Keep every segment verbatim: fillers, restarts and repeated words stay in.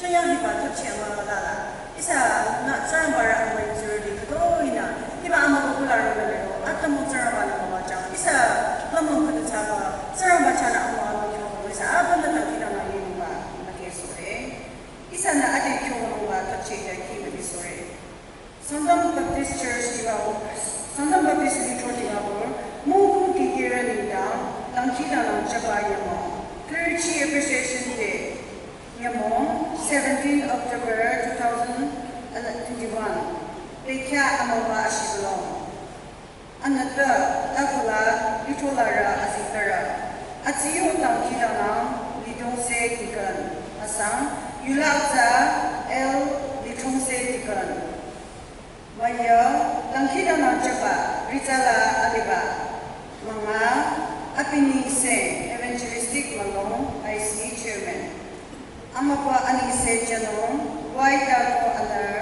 Chaya hiba thapchi ama lala. Ihsa nü Tsingrangba rü amüi tsurüti khütoi nü. Hiba amübükuh la rü lero. Atümung Tsingrangba-nü müwajüng. Ihsa lümlong khüdu thsaba. Tsingrangba chahnü amübükuh. Ihsa abüdongba dangkhidangnang yinungba. Müke sore. Ihsanü ade kyo nungba thapchi ya ki müke sore. Sangtam Baptist Church Dimapur, Sangtam Baptist Lithro Dimapur, mungku kikirü nengdang, dangkhidangnang jüba nyümong, Clergy Appreciation Day, nyümong, seventeenth October two thousand twenty-one, bekhyah amüwa ashibülung. Anütpü, takula, Lithro larü aziktarü. Atsiyo dangkhidangnang, Lithongse Deacon, asang, yulakza, L Lithongse Deacon. Maya, dangkhidangnang jüba, Rizala aliba. Manga, Apiningse, Evangelistic Malong, I C Chairman. Amübükuh Aningse Janong, Y Dako Anar,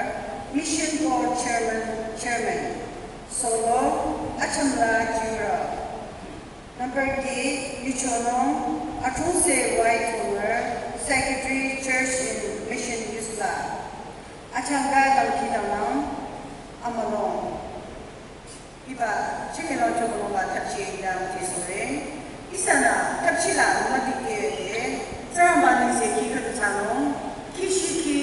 Mission Board Chairman, Chairman. Solo, Achamla Jura. Number D, Yuchonong, Athongse Y Tonger, Secretary Church in Mission Yusla. Achangka dangkhidangnang, amülung. Hiba, chimilong chomülungba thapchi dang Jisu re. Ihsanü, thapchi la, mati ke, Tsingrangba nengse ki khüdu thsanung, kishiki,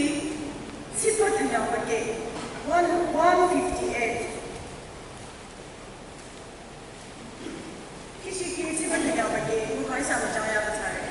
sipo thanyang pake, one, one fifty-eight. Kishiki, sipo thanyang pake, uko ihsa müchang ya thsare.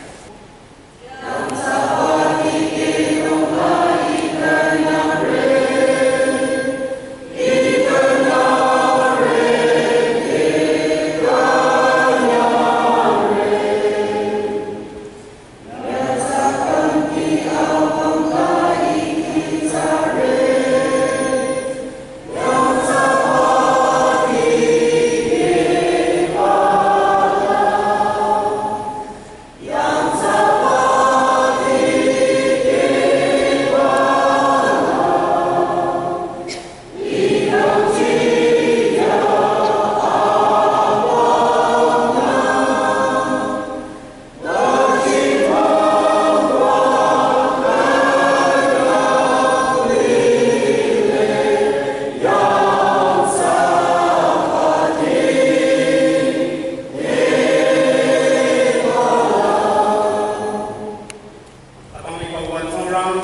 Abang liba wan songrang,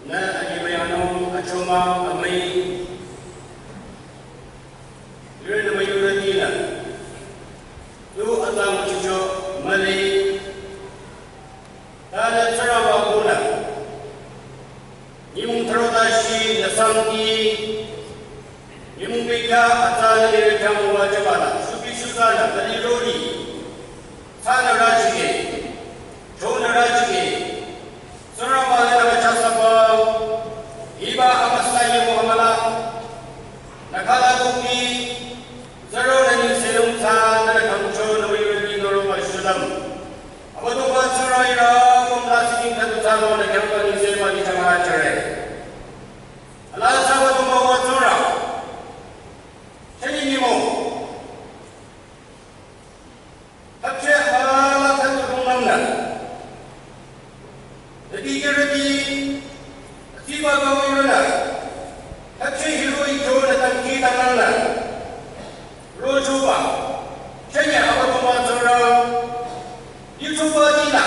nü anyemüyangnung achomang amüi, yurünü müyurütinü, tu atang chicho müli, ta nü Tsingrangba kunü, nyümong throtashi nü sangti, nyümong bekhyah atsa nü lirü khyang müwajübanü, shupi shutanü, müli rori, tsanü rajike, chonü rajike, Tsingrangba nü nü müchasaba, hiba amüsa nyümong amüla, nü khala kuki, zero nü nengse lung tsa, nü kangcho nü müyurüti nü roba shudam. Abüdongba Tsingrang ira, kong la siking khüdu thsanung nü khyang ba nengse müli changla chare. Ala sa Abüdongba wa Tsingrang. Chani nyümong. Thapchi amüla khüdu rungnangnü. Nü dikehrüti, tsiba kawirünü. Thapchi hiroh-i kyo nü dangkhidangnangnü. Rochoba, chanye Abüdongba Tsingrang, yuchoba tinü,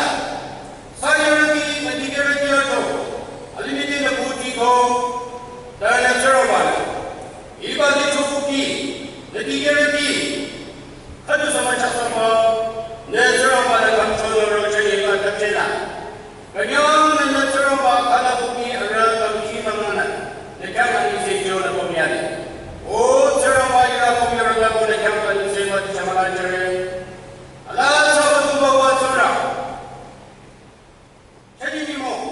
sayarüti, nü dikehrüti ato, alimiti nü kuti ko, ta nü Tsingrangba nü. Hiba nü chokuki, nü dikehrüti, khüdu sa müchasaba, nü Tsingrangba nü kangcho nü rochanye ba thapchela. Künyang nü nü Tsingrangba khala kuki arüh dangkhidangnangnü, nü khyang anengse jünü pümyale. O Tsingrangba ira pümyarü la ko nü khyang anengse müli changla chare. Ala sa Abüdongba wa Tsingrang. Chani nyümong.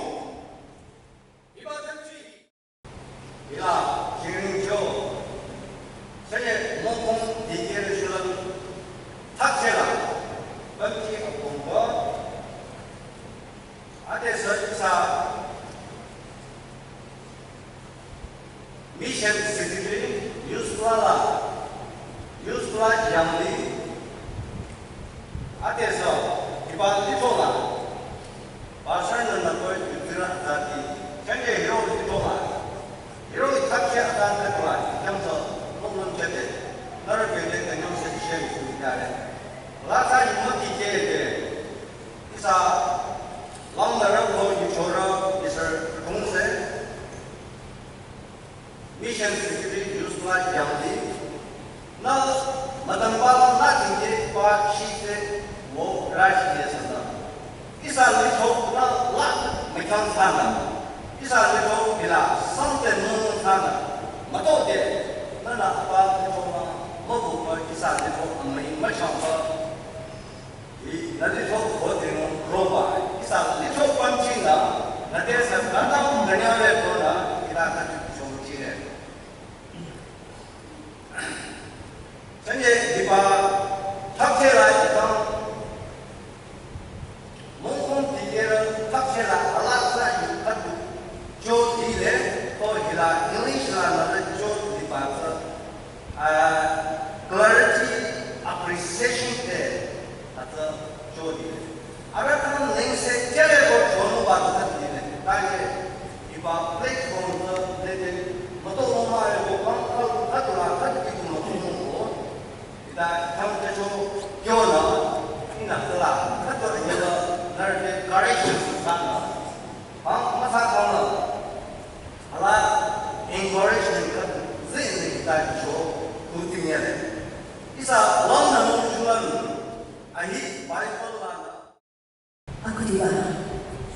Hiba thapchi. Ila, shingring cho. Chanye mokong dikehrü shulüm. Thapchela. Bamchi apongbo. Ade sü ihsa Mission Secretary, Youth Choir la, Youth Choir yangli, ade sü, hiba Lithro la, pastor nü nü ko Wang nara ko yuchora Mister Kungse, Mission Secretary Yusla Yangdi, na madangba na tingke pa shi se wo rashi ye sana. Ihsa lithro na la mekang sana. Ihsa lithro bila samte nung sana. Mato de, na na apa lithro ma, mabu pa ihsa lithro amai machang pa. Hi, na lithro ko ting roba, ihsa lithro pamchina, na te sa kata manyare ko na, ila kati chomchire. Sanye hiba thakchela ita, mongkong tikera thakchela alaksa yu katu, jo dile, ko hila English la na jo hiba sa, ah, clarity appreciation te, ata jo dile. Ara khan nengse kere ko chono ba ta dile. Taye, hiba platform ta dile, mato ma e ko kam kal katula kat ki mato mo ko. Ita tham ta cho kyo na, ina kala, kato ina la, nar de correction sa na. Bang masa kong la. Ala encouragement ka zin ni ta cho, tu tin ya. Ihsa wang na mo chuan, ahi Bible la na. Akhudiba,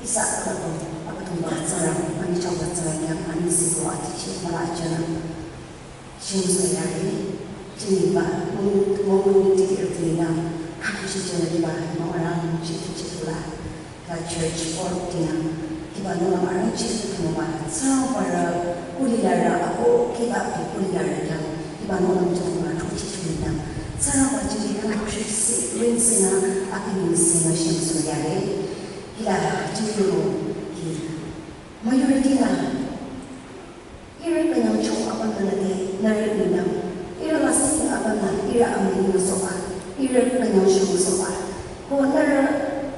ihsa akhudiba, akhudiba tsara, ani chawba tsara yang, ani siko ati chi mala achana. Shimso yare, chiniba, mung, mung, titi tina, kakushi chiniba, mawara, chiti chitula, ka church or tina, kiba nula mara chiti kinoba, tsara para, ulilara, ako, kiba, ulilara yang, kiba nula mchoma, chuchi chulina, tsara pa chiti kana kushi si, rin sina, api sina, shimso yare, kila, chiti ro, ki, majority na, Ira kanyang chong apüm nü nüte, nüre nünang. Ira lasih apüm nü, ira amüni müsohba. Ira kanyang chong müsohba. Ko nüre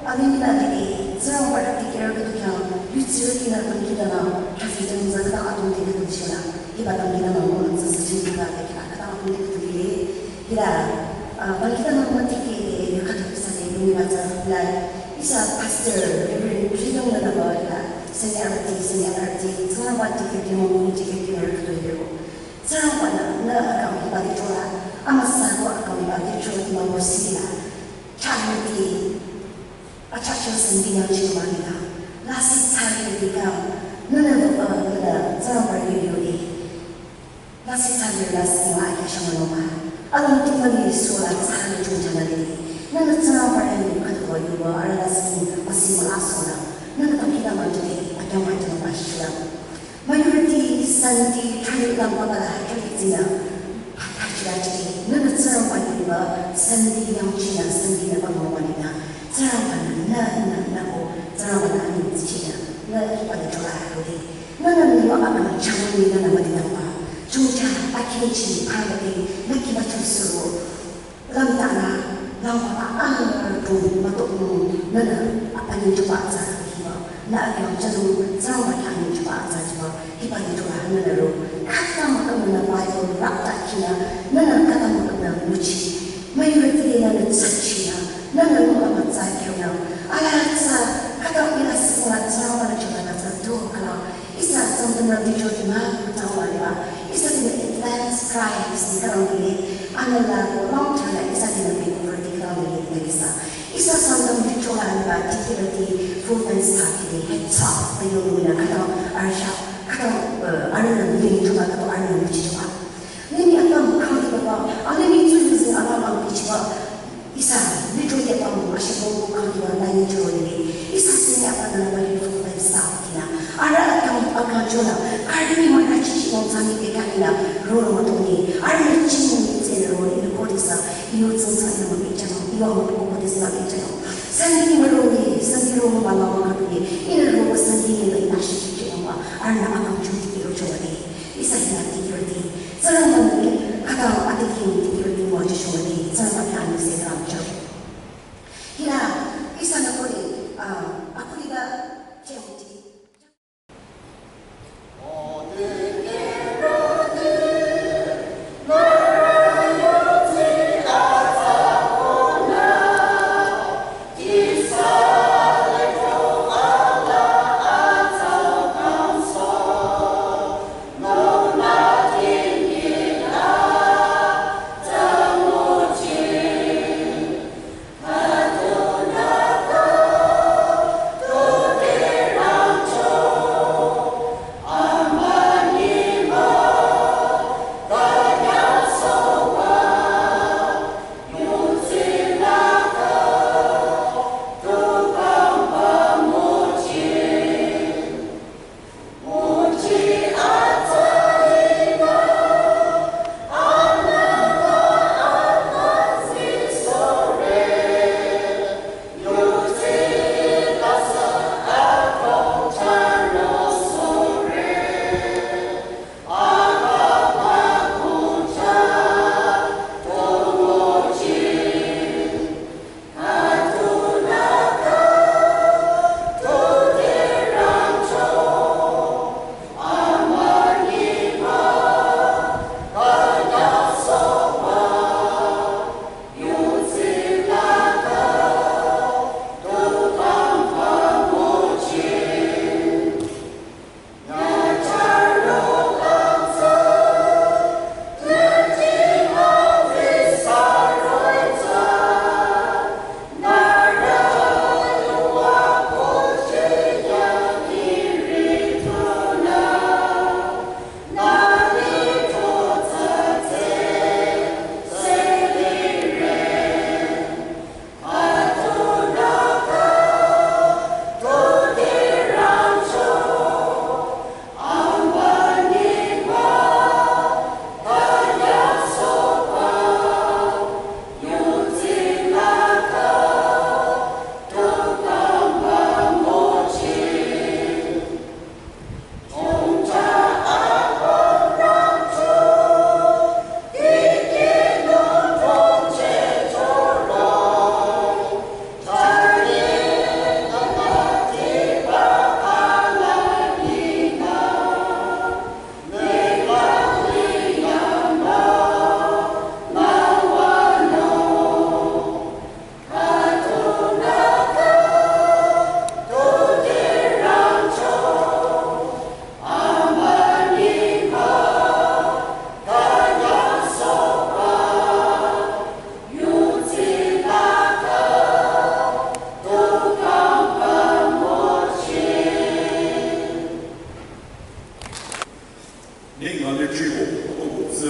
amüni nü dide, Tsingrangba rüti kira kutu khyang, yutsirü kina apüm kita nü, hafi jang zaka atong te kutu shila. Hiba tang kita nü mo nang sa sa ching kita te kira kata atong te kutu kile. Kira, ah, bang kita nü mo tike te, yuka tu sa te, yuni ba sa, lai. Ihsa Pastor Reverend Freedom nü nüba ila, senior arti, senior arti, Tsingrangba tikeh ki mo mo tikeh ki mo rükhto yero. Tsingrangba nü, nü akang hiba di chola, amüsa ko akang hiba di chola ima mo sila. Charity, achacho sending yang chima ila. Lasih charity ka, nü nü nüba, nü nü, Tsingrangba yero yero. Lasih thali lasih ma ake shama noma. Along tingmani sola thali chungchana lili. Nana tsara para ni katuwa yuwa ara lasih masih ma asona. Nana kapila manjade akyang manjana bashila. Majority santi thali lampa bala hatri tina. Hachira chidi. Nana tsara pa yuwa santi yang china santi na pangwa manina. Tsara pa na na na na ko tsara pa na ni china. Na ipa ni chola hodi. Nana niwa akang changni nana mati tangpa. Chungcha akinchi pangati nakiba chusuru. Lamtana, lampa ang tung matok nung nana apani chupa atsa hiba. Na akang chanung tsang mati ani chupa atsa hiba. Hiba ni chupa nana ro. Kata makam nana Bible rakta kina. Nana kata makam nana muchi. Majority nana tsachina. Nana nunga matsa kyona. Ala tsa kata ila sikula tsang mati chupa atsa tu kala. Ihsa Sangtam rüti choti ma tangwa liba. Ihsa tina advance cry ihsa karang dile. Anala long time ihsa tina pe rüti karang dile ihsa. Ihsa Sangtam rüti chola liba tiki rüti full time staff dile. Head staff pe yo mina kata arsha kata, eh, arana dile chola kata arana dile chola. Nini atam kang liba, anini tu yuzi alam ang dile chola. Ihsa, litro ye pang, ashe pang, pang, pang, na ye choro ye. Ihsa sene apa na na ye choro ye sa kina. Ara akang, akang chona. Kari ni mana chichi nong sami pe kani na. Ro ro matong ye. Ara ni chini ni tse ro ni ko de sa. Iyo tsang sa ni ma pe chano. Iyo ma ko ko de sa pe chano. Sani ni ma ro ni, sani ro ma ba ma ma ka ye. Ina ro ma sani ni ma ina shi chi chi ma. Ara na akang choti ro choro ye. Ihsa hina tikirti. Tsingrangba nü kata ati king tikirti mo jisho ni. Tsingrangba kya ni se kam chau. Hina, ihsa na kori, ah, akuri ba chemti.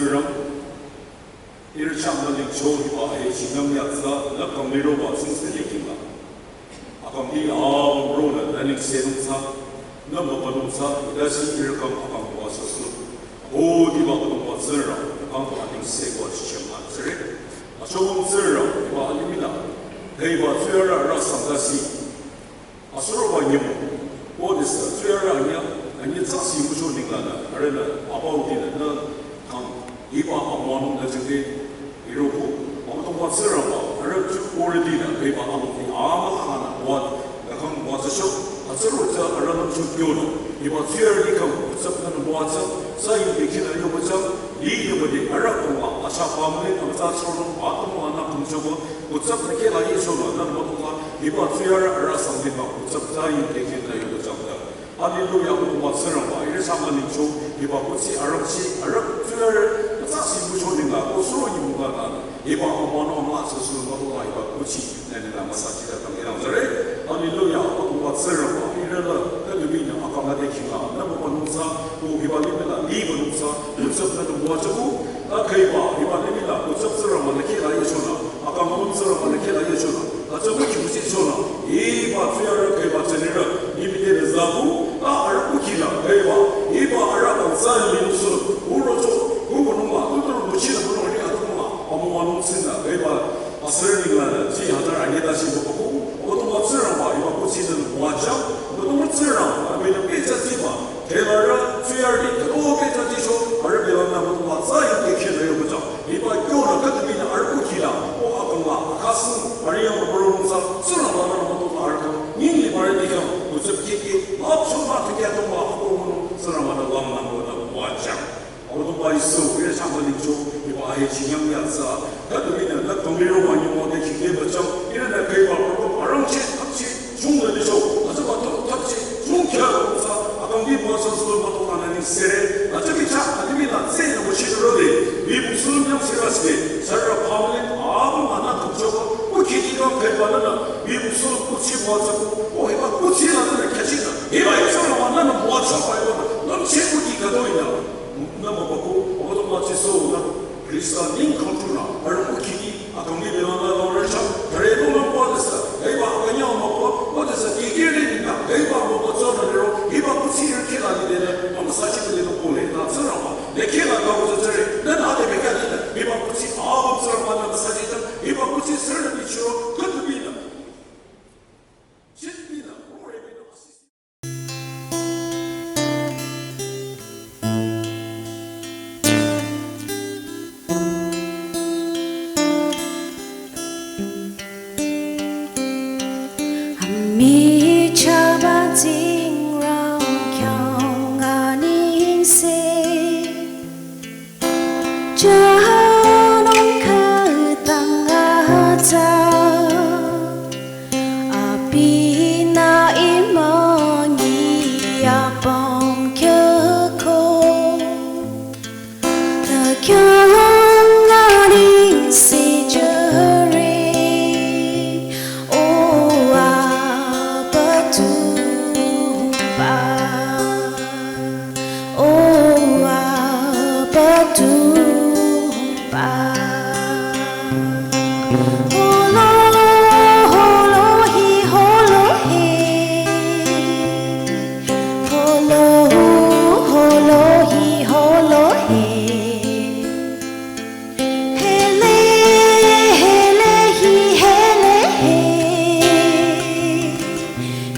Tsingrang, ihrü chah nü lingcho hiba he chingnang yatsa, nü kang liroba tsingse likhingla. Akang di abang ronü nü nengsenung tsü, nü mübünung tsü, hütsüsi ihrü kang akang wa sasü. O diba Abüdongba Tsingrang, akang wa nengse wa chichem atsere. Achomang Tsingrang, hiba alimih la, hiba tsuyarü arüh sangtasi. Asuroba nyümong, o disa, tsuyarü anyüh, anyüh tsü si ngucho ninglanü, arühnü, abautinü, nü, kang, hiba amüwanung nü jingte, iroko, Abüdongba Tsingrangba, arüh tsü already nü, hiba amüwanung, amüwanung, wa, nü kang, wa tsü shok, atsuro tsü, arühnü tsü kyonü, hiba tsuyarü kang, tsü nü wa tsü, sa yu bikinü yoba tsü, li yoba di, arüh kang wa, acha family, kang tsü tsuro, wa kang wa nü kang choba, kutsap nü kela yeshonü, nü matola, hiba tsuyarü arüh sangdima, kutsap tsü yu kekhe nü yoba tsü. Hallelujah, Abüdongba Tsingrangba, ihrü sangma ningcho, hiba kutsi arüh si, arüh tsuyarü, tsü si ngucho ningla, ko suro nyi mungla nü, hiba amüwanung amüwa sasü matola, hiba kutsi, nü ningla müsa chita kang ilang zare. Hallelujah, Abüdongba Tsingrangba, ihrü la, kadu binü, akang la de kingla, nü mübünung tsü, ko hiba limih la, li bünung tsü, kutsap nü wa tsü ko, ta kaiba, hiba limih la, kutsap Tsingrangba nü kela yeshonü, akang mung Tsingrangba nü kela yeshonü, atsü kuki kusi shonü, hiba tsuyarü kaiba tsünirü, limih de zabu, ta arüh kukila, kaiba, hiba arüh kang tsü linung sü, urocho, kubünung wa, kuturü kuchila bunung ri atunung wa, amüwanung tsinü, kaiba, asürü ninglanü, tsü hatar anyüh tasi bapako, Abüdongba Tsingrangba, hiba kutsi nü wa tsü, Abüdongba Tsingrangba, abinü pehjüsiba, Telarü, tsuyarü, kado pehjüsicho, arüh belanü Abüdongba tsü yu kekhe nü yoba tsü. Hiba kyonü kadu binü arüh kukila, o akang la, akasü, arüh yang mübürü nungsa, Tsingrangba nü Abüdongba arüh kang, nying li barü di kang, kutsap keke, lap chonü teke atongba, ako münung, Tsingrangba nü lam nü wa tsü. Abüdongba Jisu, ihrü sangma ningcho, hiba he chingnang yatsa, kadu binü, nü kang liroba nyümong de kikle ba tsü, ihrü nü kaiba, arüh arangche, akche, Shung le licho, azaba to takche, shung kya kongsa, akang di mwa sa sulu mato anani sere, azabi cha, adimi la tse na mochi rode, bi busun yang sirasbe, sarra pamle, abu mana tukchoba, uki di ka kai banana, bi busun kuchi mwa sa ko, o hiba kuchi la na kachina, hiba isa na wana na mwa sa pa yo, nam che uki ka doina, na mabako, Abüdongba Jisu na, Krista ning kangchuna, arüh kukhi, akang ni bela na lore chang, tare no na kwa desa, hiba akanya ma kwa, kwa desa kikiri ni na, hiba mo kwa tsona lero, hiba kutsi irkela ni dena, ama sachi de no kole, na tsara ma, lekela ka kwa tsare, na na de beka ni na, hiba kutsi abu tsara ma na sachi ta, hiba kutsi sir ni chiro, kutu ni na. Sit ni na, ore ni na, asisi. Michaba Tsingrang khyang anengse, janung khütang atsa. Abinü imangi apüm kyoko, ta khyang anengse jüre, o Abüdongba, o Abüdongba. Holo, holo, hi, holo, he. Holo, holo, hi, holo, he. Hele, hele, hi, hele, he.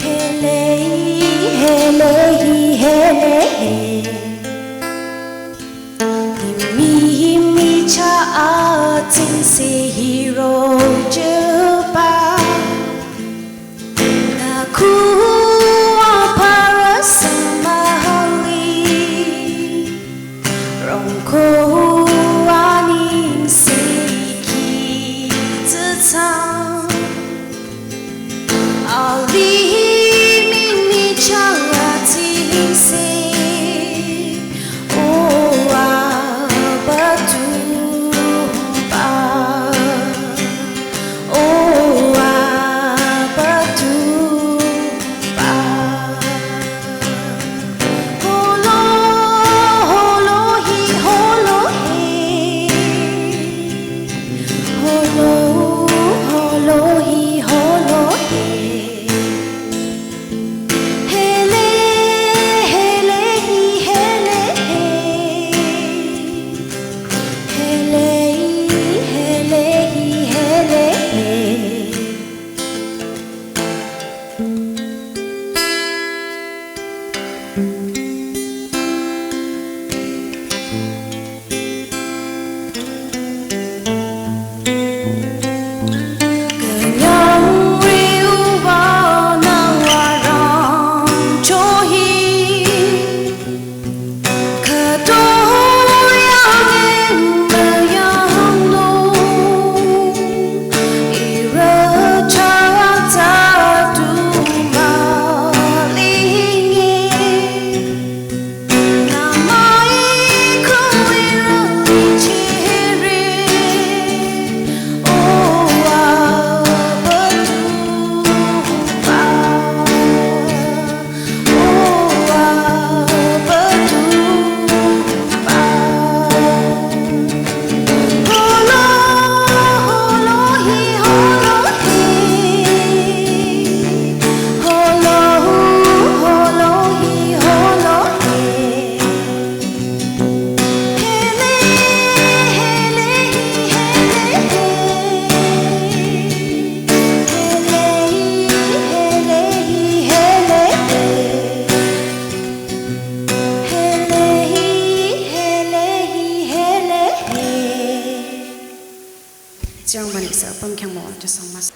Hele, hele, hi, hele, he. Himi, himi cha atsingse hirocheba, na kuwa parü samahali, rongko anengse kitsütsang. Alimih michang atsingse, o Abüdongba, o Abüdongba. Holo, holo, hi, holo, he. Chang mani sa pam khyang mo, just sang mas.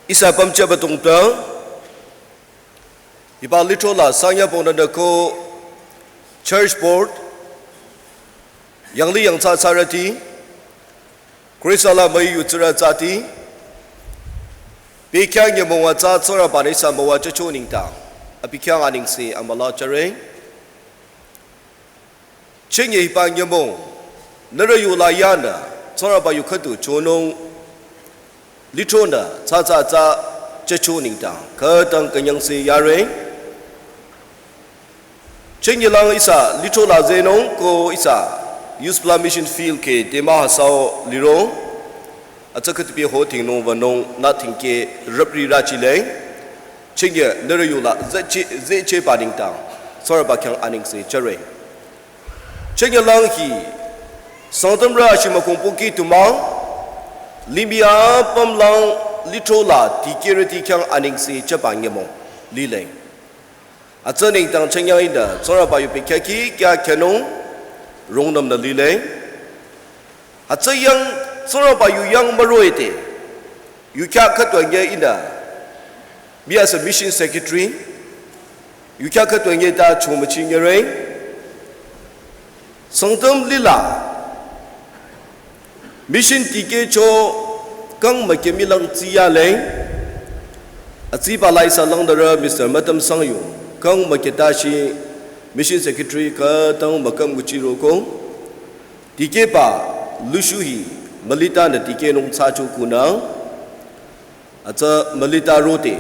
Ihsa pam chaba tongta, hiba lithro la sangya pongda ko church board, yangli yangthsa thsarüti, Khrista la müi yutsürü tsüti, bekhyah nyümong atsa Tsingrangba-nü ihsa müwajücho nengdang, abi khyang anengse amüla jüre. Chenye hiba nyümong, nührü yula yanü, Tsingrangba yu khüdu chonung, lithronü, tsatsa tsü, jücho nengdang, khütang künyangse yare. Chenye lang ihsa, lithro la zenung, ko ihsa, Youth Pla Mission Field ke, Dima Hasao liro, atsa khüdu bi ho tingnung wünung, nü tingke, rüpri rachile. Chenye, nührü yula, zeche, zecheba nengdang, Tsingrangba khyang anengse jüre. Chenye lang hi, Sangtamrü ashi mükong pohki tumang, limih apüm lang lithro la dikehrüti khyang anengse jüba nyümong lile. Atsa nengdang chenye ihnü, Tsingrangba yu bekhyah kih khyah khyünung, rungnümnü lile. Atsa yang, Tsingrangba yu yang müroh-ite, yu khyah khütoi nye ihnü, mi asa mission secretary, yu khyah khütoi nye ta chomüchi nyere. Sangtam lila, mission dikehcho kang müke milang tsiyale, atsiba la ihsa langdarü Mister Matam Sangyu, kang müke tashi mission secretary khütang mükam nguchiroko, dikehba lushu hi, mülita nü dikehnung thsacho kunü, atsa mülita rote,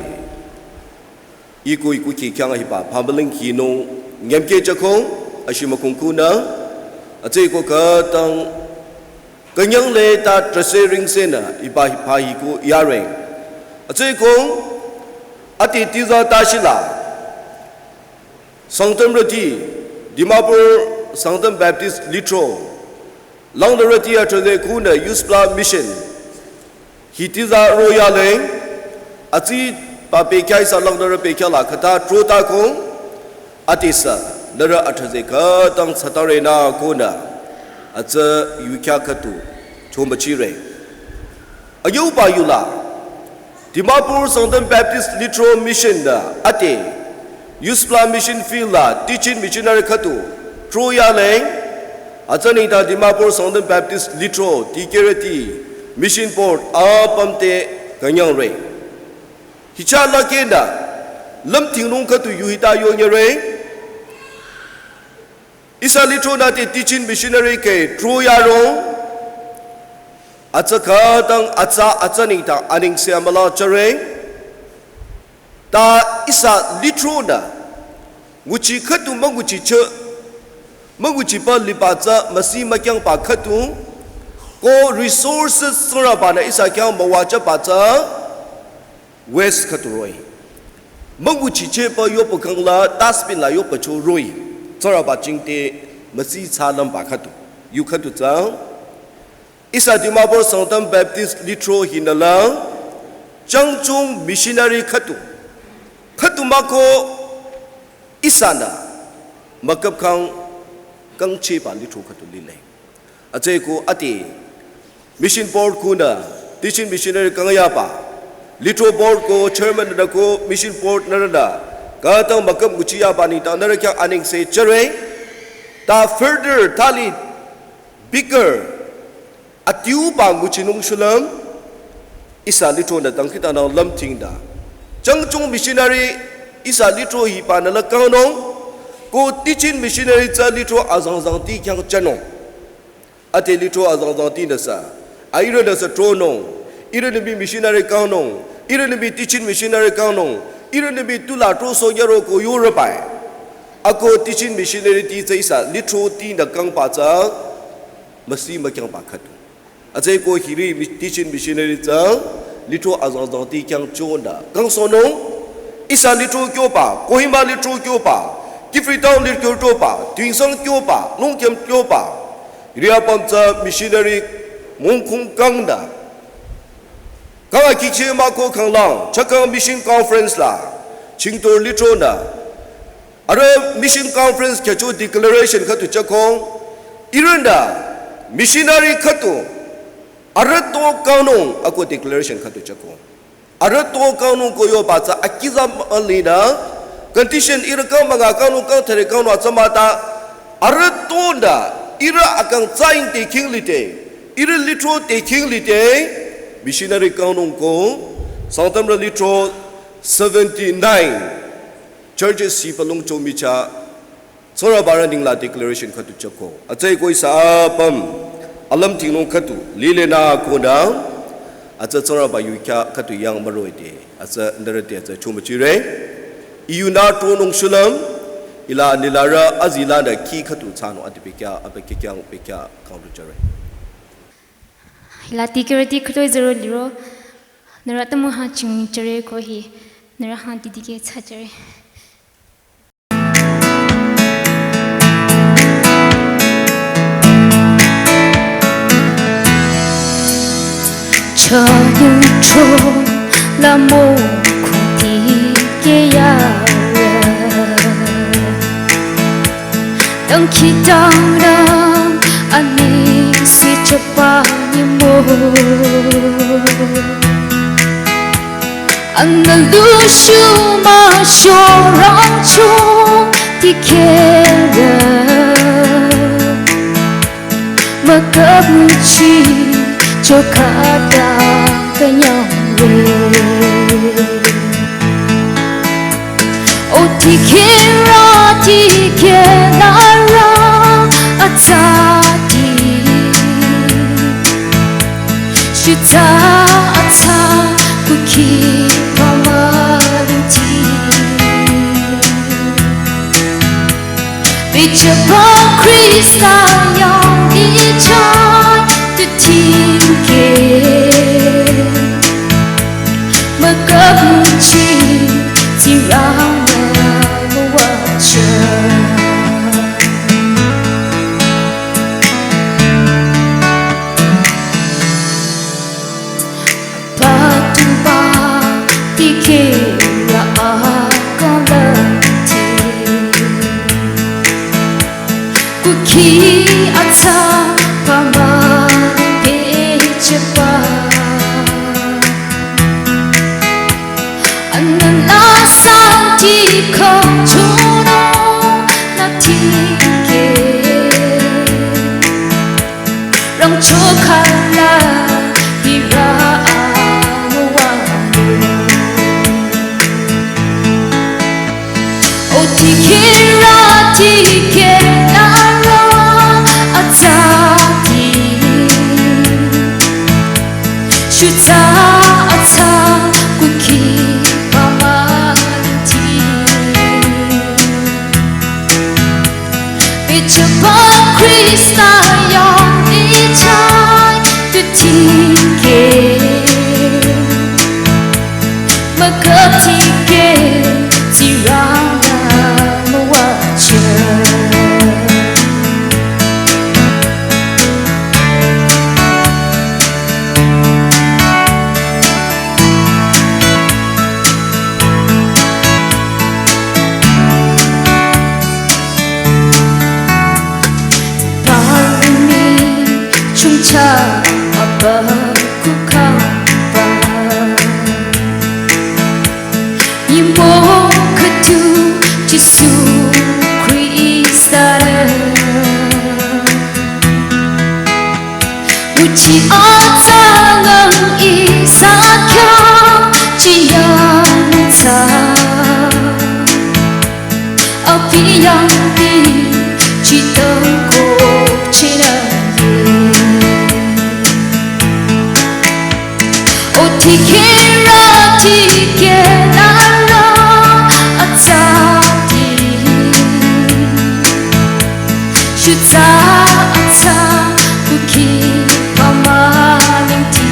iku iku ki khyang hiba, pambaling kinung, nyemke chakong, ashi mükong kunü, atsa iku khütang, künyangle ta trase ringsenü, hiba hiba hiku yareng. Atsa iku, ati tiza tashila, Sangtamrüti, Dimapur Sangtam Baptist Lithro, langdarüti atrase kunü Youth Pla Mission, hitiza royale, atsiba bekhyah ihsa langdarü bekhyah la khüta trota kong, atisa, nührü atrase khütang satare nü kunü, atsa yu khyah khüdu, chomüchire. Ayuba yula, Dimapur Sangtam Baptist Lithro Mission nü ate, Youth Pla Mission Field la teaching missionary khüdu, troyale, atsa nengdang Dimapur Sangtam Baptist Lithro, dikehrüti, mission board, apüm te künyangre. Hicha la kenü, lümtingnung khüdu yu hita yonyere. Ihsa lithro nü te teaching missionary ke troyarong, atsa khütang atsa atsa nengdang anengse amüla jüre. Ta ihsa lithro nü, nguchi khüdu münguchicheh, münguchiba liba tsü müsi mükyangba khüdu, ko resources Tsingrangba-nü ihsa khyang müwajüba tsü, waste khüdu roh-i. Münguchichehba yohpü kangla dustbin la yohpücho roh-i. Tsingrangba jingte müsi thsalümba khüdu. Yu khüdu tsang. Ihsa Dimapur Sangtam Baptist Lithro hinüla. Changchung missionary khüdu. Khüdu mah ko ihsanü müküp kang kangchehba lithro khüdu lile. Atsüko ade mission board kunü teaching missionary kangyaba lithro board ko chairman nü ko mission board nührünü khütang müküp nguchiyaba nengdang nührü khyang anengse jüre. Ta further thali bigger adiuba nguchinung shulüm ihsa lithronü dangkhidangnang lümdhingda jangchung missionary ihsa lithro hiba nüla kangnung ko teaching missionary tsü lithro azangzangti khyang jünung. Ade lithro azangzangtinü sü, a ihrünü sü tronung, ihrünü mii missionary kangnung, ihrünü mii teaching missionary kangnung, ihrünü mii tula trosoh nyüro ko yorobai. Ako teaching missionary ti tsü ihsa lithrotinü kangba tsü müsi mükyangba khüdu. Atsüko hiri mi-, teaching missionary tsü lithro azangzangti khyang chonü kangsohnung. Ihsa lithro kyoba, Kohima lithro kyoba, Kiphire town lithro kyoba, Tuensang kyoba, Longkhim kyoba, hiri apüm tsü missionary mongkhong kangnü kang akhicheh mah ko khanglang Chakhang mission conference la Chingtor lithronü arüh mission conference khyücho declaration khüdu jüko, ihrünü missionary khüdu arüh to kangnung ako declaration khüdu jüko. Arüh to kangnung ko yoba tsü akizam alinü condition ihrü kang münga kangnung kang thüre kangnung atsü mah ta arüh tonü ihrü akang tsaing te khing lide, ihrü lithro te khing lide missionary kangnung ko Sangtamrü lithro seventy-nine churches hiba longcho michah Tsingrangbarü nengla declaration khüdu jüko. Atsüko ihsa apüm alümdhingnung khüdu lilenü konü atsü Tsingrangba yu khyang khüdu yang müroide atsü nührü te atsü chomüchire. I yunü tronung shulüm ila nilarü azilanü khi khüdu thsanung ade bekhyah, abekhyah khyang bekhyah kanglu jüre. Ila tikirüti khütoi zero liro nührü atümung ha ching jüre ko hi nührü ha didikeh thsa jüre. Chanyücho la mokhuti keyarü dangkhidangnang anengse jüba nyümong. Anü lushu müshorangcho dikehrü müküp nguchicho khüta künyangre. O dikehrü dikehnürü atsati shutsa atsa kuki pamaluti. Bejüba Khrista yang ichai tutingke müküp nguchi Tsingrangba müwajü. Patuba dikehrü akang lümti kuki atsa pamali bejüba. Anü la santi khangchonung nü dikeh rangcho khala hira amüwanung. O dikehrü dikehnürü atsati shutsa atsa kuki pamaluti. Bejüba Khrista yang ichai tutingke müküp tikeh Tsingrangba müwajü. Abükuh kangba. Nyümong khüdu Jisu Khrista-nü. Nguchi atsangang ihsa khyang jiyangthsa. Abi yangpi chitang ko chinaye. O tikehra tikehla atsa ti. Shutsa atsa kuki pamaling ti.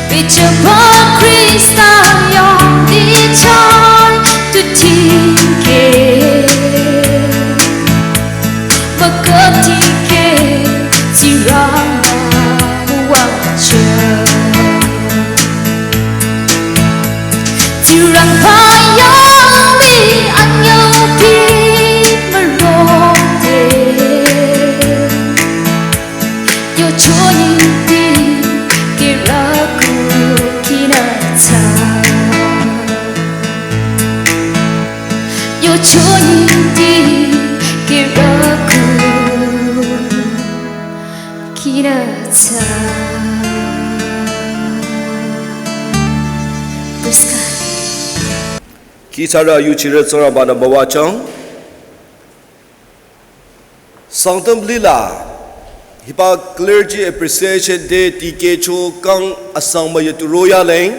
Bichaba Khrista yong di chai tu tingke. Bakati ke tirang wa cha. Tirang payong mi anyong pi merong de. Yo choying ti kiraku kinatsa. Yo choying ti kiraku kinatsa. Praise God. Kihsarü yuchirü Tsingrangba-nü müwajüng. Sangtam lila, hiba Clergy Appreciation Day dikehcho kang asang müyatu royaleng,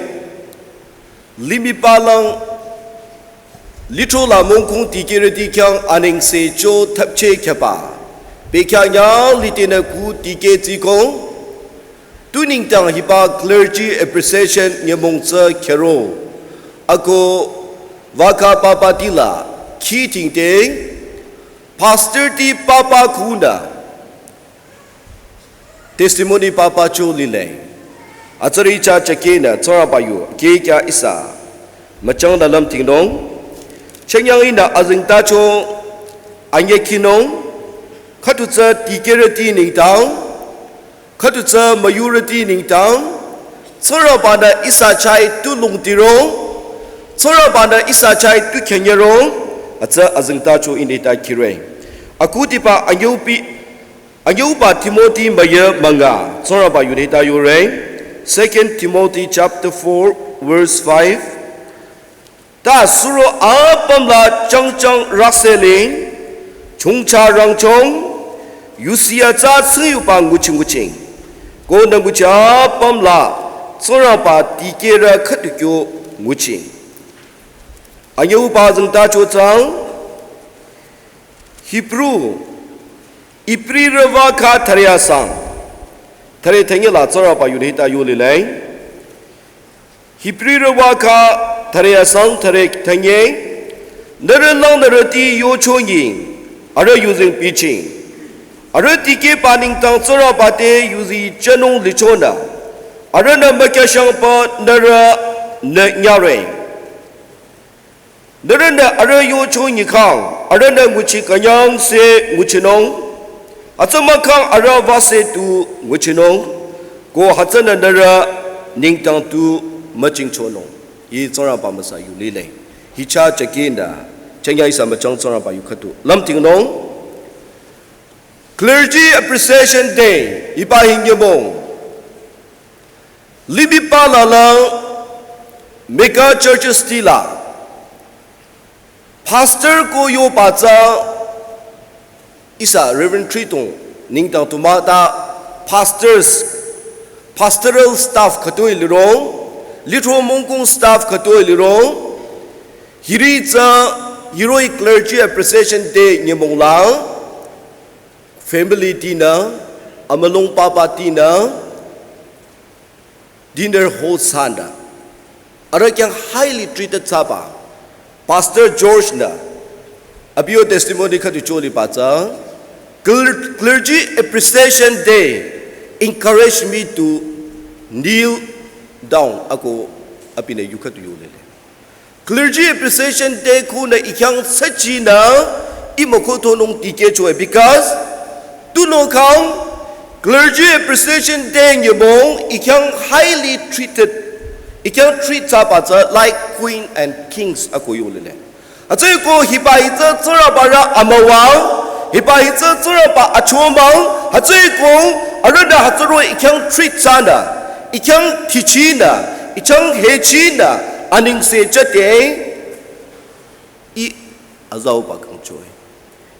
limih palang, lithro la mongkong dikehrüti khyang anengse cho thapche khyaba, bekhyah nyang litenü ku dikeh tsikong, tu nengdang hiba Clergy Appreciation nyümong tsü khero, ako vaka papa tila, khi tingteng, Pastor ti papa kunü testimony papa cho lile. Atsari cha chakenü Tsingrangba yu kekya ihsa müchangda lümtingnung. Chenyang ihnü azingtacho anyekhinung. Khüdu tsü dikehrüti nengdang. Khüdu tsü müyurüti nengdang, Tsingrangba-nü ihsa chai tu lungtirong, Tsingrangba-nü ihsa chai tu khenyerong, atsü azingtacho inita kire. Akhudiba anyüupi, anyüuba Timothy müyü münga, Tsingrangba yunita yure, Second Timothy chapter four, verse five. Ta suro apüm la changchang rakseling, chungcha rangchong, yusi atsa tsiyuba nguching nguching. Ko nü nguchi apüm la, Tsingrangba dikehrü khüdu kyo nguching. Anyüuba zingtacho tsang, Hebrew, Hebrew rüwa kha thare asang. Thare thanye la Tsingrangba yunita yulileng. Hebrew rüwa kha thare asang thare thanye, nührü lang nührüti yochonyi, arüh yuzeng piching. Arüh dikehba nengdang Tsingrangba te yuzi jünung lichonü, arühnü mükyashangba nührünü nyare. Nührünü arüh yochonyi khang, arühnü nguchi künyangse nguchinung, hütsü mahkhang arüh wüse tu nguchinung, ko hütsünü nührü nengdang tu müchingchonung. Hi Tsingrangba müsa yulile. Hicha chakenü, chenya ihsa müchang Tsingrangba yu khüdu lümtingnung. Clergy Appreciation Day, hiba hi nyümong. Limih palalang mega churches tila. Pastor ko yoba tsü ihsa Reverend Thridong nengdang tu mah ta pastors, pastoral staff khütoi lirong, lithro mongkong staff khütoi lirong, hiri tsü hiroh-i Clergy Appreciation Day nyümong la, family tinü, amülung papa tinü, dinner host thsanü. Arüh khyang highly treated thsaba. Pastor George nü. Abi yo testimony khüdu choliba tsü. Cler-, Clergy Appreciation Day encouraged me to kneel down. Ako abinü yu khüdu yulile. Clergy Appreciation Day khunü ih khyang süchinü ih mükhutonung dikehchoe because Tunüo khang, clergy appreciation day nyümong, I khyang highly treated, I khyang treat thsaba tsü like queen and kings ako yo lile. Hütsüeko hiba hi tsü Tsingrangba rü amüwang, hiba hi tsü Tsingrangba achomang, hütsüeko arühnü hütsüro I khyang treat thsanü, I khyang thichinü, I khyang hechinü, anengse jüde, I azauba kangchoe.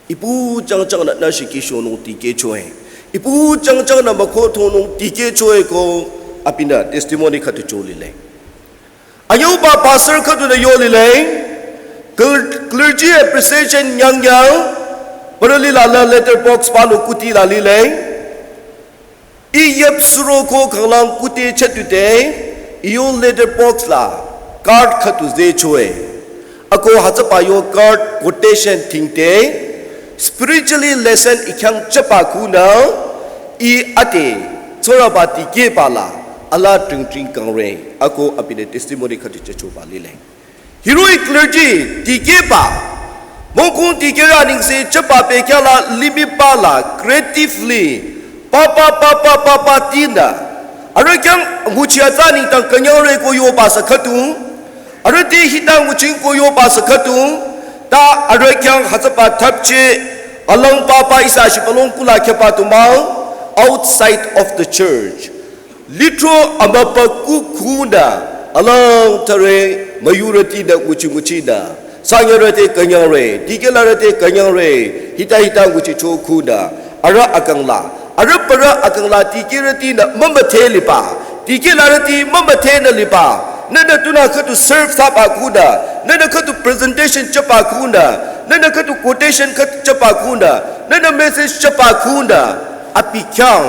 Ipu jangjang nü nü shikishonung tikehchoe. Ipu jangjang nü mükohtonung tikehchoe ko abinü testimony khüdu cho lile. Anyüuba pastor khüdunü yo lile. Cl-, clergy appreciation nyangnyang. Parü lila la letter box palu kuti la lile. I yüp suro ko khanglang kuti chütude, I yo letter box la card khüdu zehchoe. Ako hütsüba yo card quotation tingde, spiritually lesson I khyang jüba khunü, I ade, Tsingrangba tikehba la, ala tringtring kangre, ako abinü testimony khüdu jüchoba lile. Hiroh-i clergy tikehba, mongkong tikehrü anengse jüba bekhyah la limihba la creatively, papa, papa, papa tinü. Arüh khyang nguchi atsa nengdang künyangre ko yoba sü khüdu. Arüh te hita nguching ko yoba sü khüdu. Ta arüh khyang hütsüba thapche, alang papa ihsa shibülung kula khyaba tumang, outside of the church. Lithro amüpa kuh khunü, alang thare müyurütinü nguchi nguchinü, sanyarü te künyangre, tikehlarü te künyangre, hita hita nguchicho khunü, arüh akang la, arüh parü akang la tikehrütinü mümüdhe liba, tikehlarüti mümüdhenü liba, nünü tunü khüdu serve thsaba khunü, nünü khüdu presentation jüba khunü, nünü khüdu quotation khüdu jüba khunü, nünü message jüba khunü, abi khyang,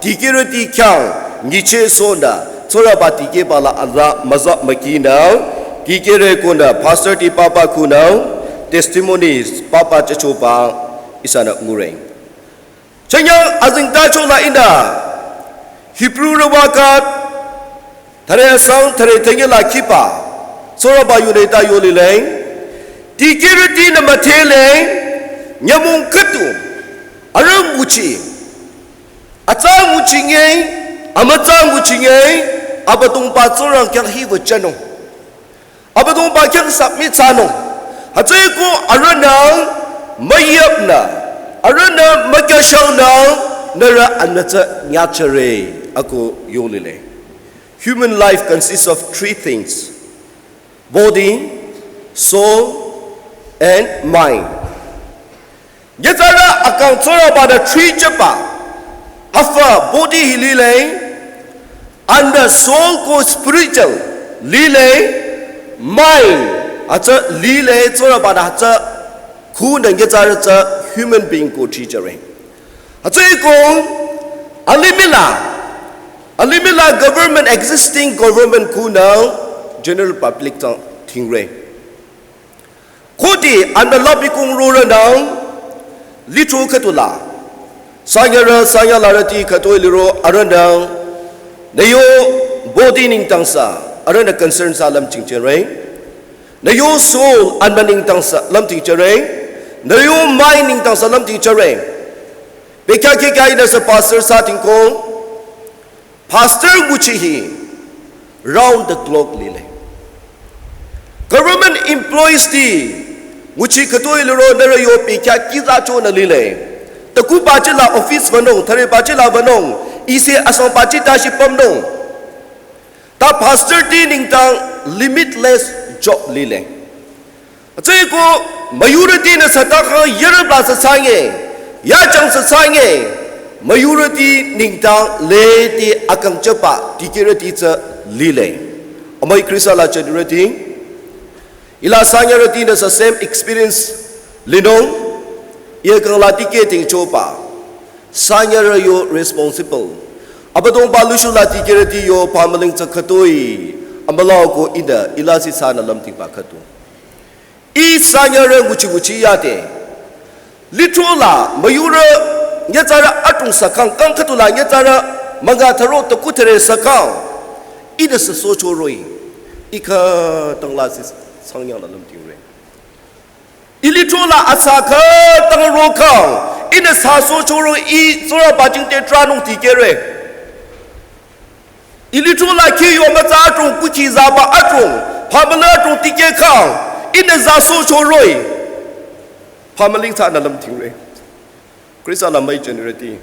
tikehrüti khyang, nyichehsohnü, Tsingrangba tikehba la aza müza mükinü, tikehre konü, pastor ti papa khunü, testimonies papa jüchoba ihsanü ngure. Chanyang azengtacho la ihnü, Hebrew rüwakha, thare asang, thare thünye la khiba, Tsingrangba yunü hita yo lile, tikehrütinü müdhele, nyümong khüdu, arüh nguchi, atsa nguchinge, amütsa nguchinge, Abüdongba Tsingrang khyang hiwü jünung. Abüdongba khyang submit thsanung. Hütsüeko arühnü müyüpnü, arühnü mükyashangnü, nührü anbü tsü nyachare ako yo lile. Human life consists of three things. Body, soul, and mind. Nyitsarü akang Tsingrangba-nü thri jüba, afü body hi lile, anbü soul ko spiritual lile, mind hütsü lile, Tsingrangba-nü hütsü khunü nyitsarü tsü human being ko thri jüre. Hütsüeko alimih la, alimih la government, existing government khunü general public tsang thingre. Khode anbü labi kong rorünang, lithro khüdu la, sanyarü, sanyarüti khütoi liro arühnü, nü yo body nengdang sü, arühnü concern thsa lümching jüre. Nü yo soul anbü nengdang sü lümching jüre. Nü yo mind nengdang sü lümching jüre. Bekhyah kihkya ihnü sü pastor thsa tingko, pastor nguchi hi round the clock lile. Government employees ti nguchi khütoi liro nührü yo bekhyah kihzachonü lile. Takuba chila office wünung, thareba chila wünung, ise asangba chi tashi pümnung. Ta pastor ti nengdang limitless job lile. Hütsüeko majority nü sü ta khyang yürüpla sü thsanye, yajang sü thsanye, majority nengdang lede akang jüba dikehrüti tsü lile. Amüi Khrista la jünirüti, hila sanyarütinü sü same experience linung, ih kang la dikeh tingchoba, sanyarü yo responsible. Abüdongba lushu la dikehrüti yo pamüling tsü khütoi, amülah ko ihnü, hila sü thsanü lümtingba khüdu. Ih sanyarü nguchi nguchi yade. Lithro la müyurü nyitsarü atung sü kang, kang khüdu la nyitsarü münga tharo taku thüre sü kang. Ihnü sü sochoroh-i. Ih khütang la sü thsangnyangnü lümtingre. Ih lithro la atsa khütang ro kang. Ihnü sasochoro i Tsingrangba jingte tranung dikehre. I lithro la khiyo mütsa adrong kukhi zaba adrong, phamüli adrong dikeh khang, ihnü sasochoroh-i, phamüling thsanü lümdhingre. Khrista la müi jünirüti,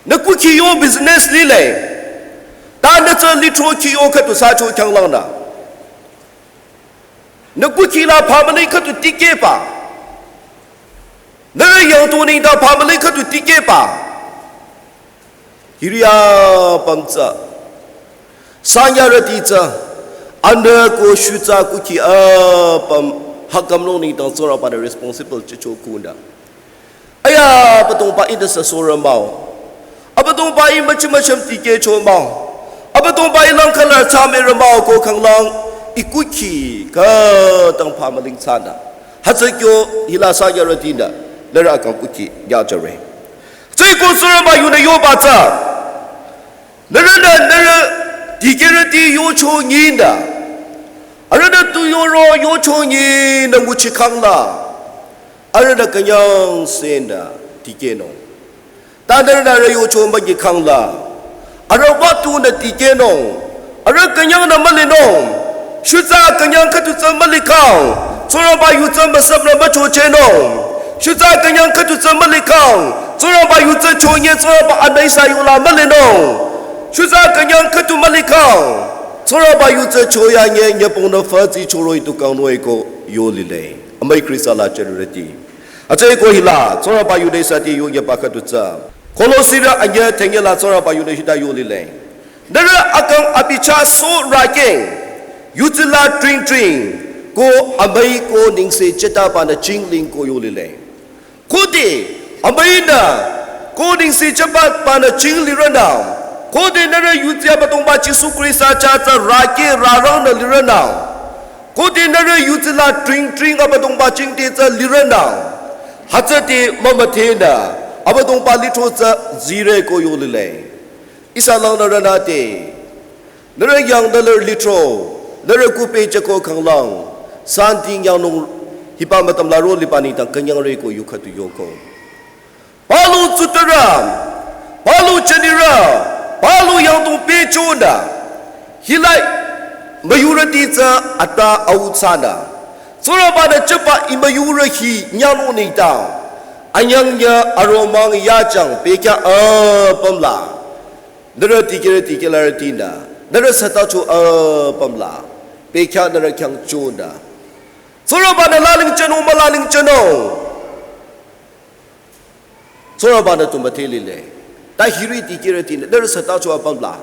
nü kukhi yo business lile, ta nü tsü lithro khiyo khüdu sacho khyanglangnü, nü kukhi la phamüli khüdu dikehba, nührü yangdu nengdang phamüli khüdu dikehba, hiri apüm tsü, sanyarüti tsü, anü ko shutsa kukhi apüm hakam nung nengdang Tsingrangba-nü responsible jücho kunü, aya, Abüdongba ihnü sasorü mah-o, Abüdongba ih müchi mücham dikehcho mah-o, Abüdongba ih langkhalar thsamürü mah-o ko khanglang, i kukhi khütang phamüling thsanü, hütsü kyo hila sanyarütinü nührü akang kukhi nyajüre. Tsüko Tsingrangba yunü yoba tsü, nührünü nührü dikehrüti yocho nyinü, arühnü tu yoro yocho nyinü nguchikhangla, arühnü künyangsenü dikehnung. Ta nührünü arüh yocho münyikhangla, arüh wütunü dikehnung, arüh künyangnü mülinung. Shutsa künyang khüdu tsü mülikhang, Tsingrangba yu tsü müsüpnü müchochehnung. Shutsa künyang khüdu tsü mülikhang, Tsingrangba yu tsü chonye Tsingrangba anü ihsa yola mülinung. Shutsa künyang khüdu mülikhang, Tsingrangba yu tsü choyanye nyübongnü fütsi choro-i tu kangnung-e ko yo lile. Amüi Khrista la jünirüti, atsüko hila Tsingrangba yunü ihsa te yonyeba khüdu tsü, Kolosirü anyüh thünyela Tsingrangba yunü hita yo lile. Nührü akang abi chah so rakeng, yutsila tring tring, ko amüi ko nengse jütabanü jingling ko yo lile. Khode amüinü ko nengse jütabanü jinglirünü, khode nührü yutsi Abüdongba Jisu Khrista chah tsü rake rarangnü lirünü, khode nührü yutsila tring tring Abüdongba jingte tsü lirünü, hütsüte mümüdhenü Abüdongba lithro tsü zire ko yo lile. Ihsa langnürünü te, nührü yangdalar lithro, nührü kupe jüko khanglang, santi nyangnung hiba mütüm la ro liba nengdang künyangre ko yu khüdu yoko. Palu tsutara, palu jünirü, palu yangdong pehchonü, hila müyurüti tsü ata au thsanü, Tsingrangba-nü jüba i müyurü hi nyangnung nengdang, anyangnyü aromang yajang bekhyah apüm la, nührü dikehrü dikehlarütinü, nührü sütacho apüm la, bekhyah nührü khyang chonü, Tsingrangba-nü lalingjünung mülalingjünung, Tsingrangba-nü tu müdhe lile. Ta hiri dikehrütinü nührü sütacho apüm la,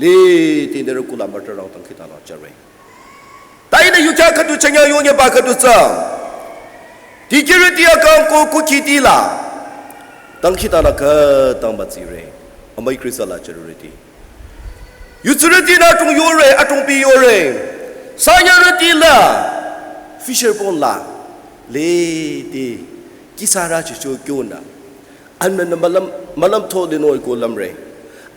lede nührü kula mütrarang dangkhidangnang jüre. Ta ihnü yukhya khüdu chanya yonyeba khüdu tsü, dikehrüti akang ko kukhiti la dangkhidangnang khütang mütsire. Amüi Khrista la jünirüti, yutsirütinü adrong yore, adrong pi yore. Sanyarüti la fisher pond la, lede kisarü chicho kyonü, anmünü mülüm, mülüm tho linung-e ko lümre.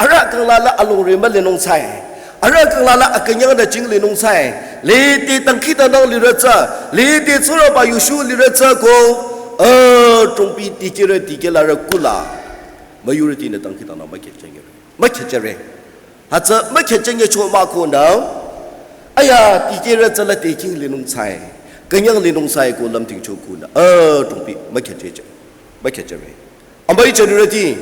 Arüh kangla la alongre mülinung thsae, arüh kangla la akünyangnü jinglinung thsae, lede dangkhidangnang lirü tsü, lede Tsingrangba yu shu lirü tsü ko, adrong pi dikehrü dikehlarü kula müyurütinü dangkhidangnang mükheh jüre, mükheh jüre. Hütsü mükheh jünyecho mah konü, aya, dikehrü tsü la te jinglinung thsae, künyanglinung thsae ko lümdhingcho konü, adrong pi mükheh jüre, mükheh jüre. Amüi jünirüti,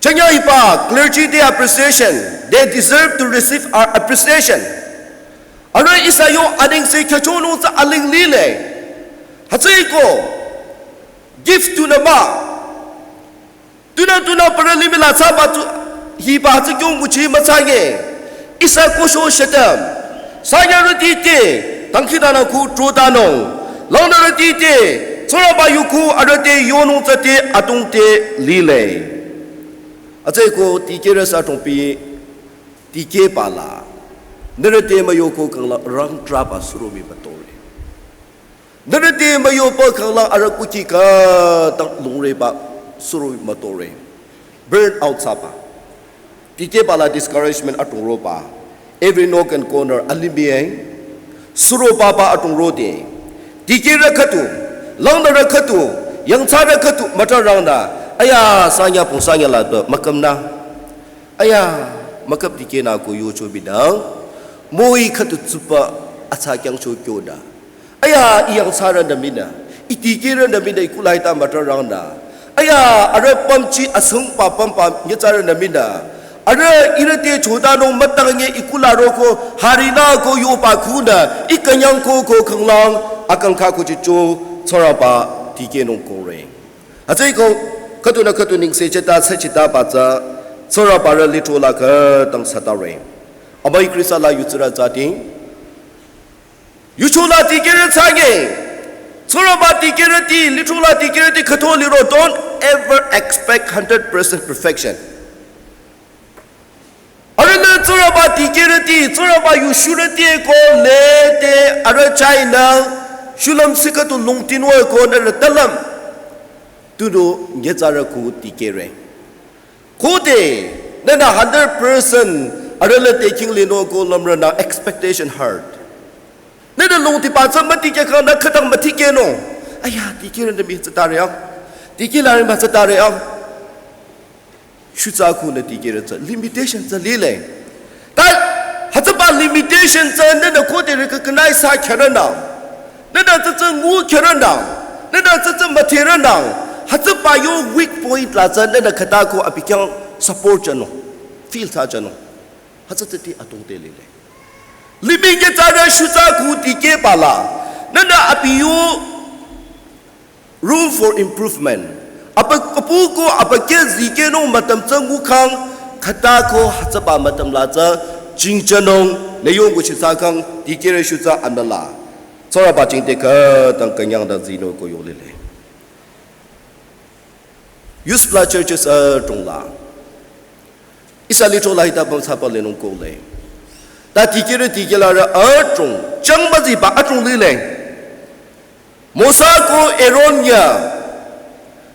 chanya hiba clergy te appreciation, they deserve to receive our appreciation. Arüh ihsa yo anengse khyüchonung tsü aling lile. Hütsüeko gift tunü mah, tunü tunü parü limih la thsaba tu, hiba hütsü kyo nguchi müthsanye. Ihsa kosho shetem, sanyarüti te dangkhidangnang khu trotanung, langnürüti te Tsingrangba yu khu arüh te yonung tsü te adrong te lile. Hütsüeko dikehrü sü adrong pi dikehba la, nührü te müyoko khangla rangtraba suromi mütore. Nührü te müyoba khangla arüh kukhi khütang lungreba suromi mütore. Burn out thsaba, dikehba la discouragement adrong roba, every nook and corner alimih-e, suropaba adrong rode. Dikehrü khüdu, langnürü khüdu, Yangthsarü khüdu mütrarangda, aya, sanya pung sanya la do, mükümnü. Aya, müküp dikehnü ko yocho bidang, moi khüdu tsupa atsa kyangcho kyonü. Aya, iyangthsarünü minü, idikehrünü minü, ikulai ta mütrarangda. Aya, arüh pümchi asungpa pümpa nyitsarünü minü. Arüh ihrü te chotanung mütange ikula roko, harinü ko yoba khunü, ikünyang ko ko khanglang, akangkha ko chicho, Tsingrangba dikehnung kore. Hütsüeko, khüdunü khüdu nengse cheta, secheta batsü, Tsingrangba rü lithro la khütang satare. Amüi Khrista la yutsirü zati. Yucho la dikehrü tsange. Tsingrangba dikehrüti, lithro la dikehrüti khüto liro, don't ever expect hundred percent perfection. Arühnü Tsingrangba dikehrüti, Tsingrangba yushurüti ko lete arüh chainü, shulüm sikhüdu lungtinung ko nü rütalam. Tudu nyitsarü ko dikehre. Khode, nünü hundred percent arüh lete king linung ko lümrünü expectation hard. Nünü lungtiba tsü mütikeh khangnü khütang mütikehnung. Aya, dikehrünü mi tsütare ang. Dikehlarü mi tsütare ang. Shutsa khunü dikehrü tsü limitation tsü lile. Ta hütsüba limitation tsü nünü khode recognize thsa khyürünü. Nünü tsü tsü ngu khyürünü. Nünü tsü tsü müthirünü. Hütsüba yo weak point la tsü nünü khüta ko abi khyang support thsanung. Fill thsa thsanung. Hütsü tsüti atungte lile. Limih nyitsarü shutsa khu dikehba la. Nünü abi yo room for improvement. Apa kapu ko apa keh zikehnung mütam tsü ngukhang khüta ko hütsüba mütam la tsü jingjanung nü yong ko shitsa khang dikehrü shutsa anbala. Tsingrangba jingte khütang künyangda zinung ko yolile. Youth la churches adrong la. Ihsa lithro la hita püm sapa lenung kole. Ta dikehrü dikehlarü adrong, changba ziba adrong lile. Mosa ko Aaron ya,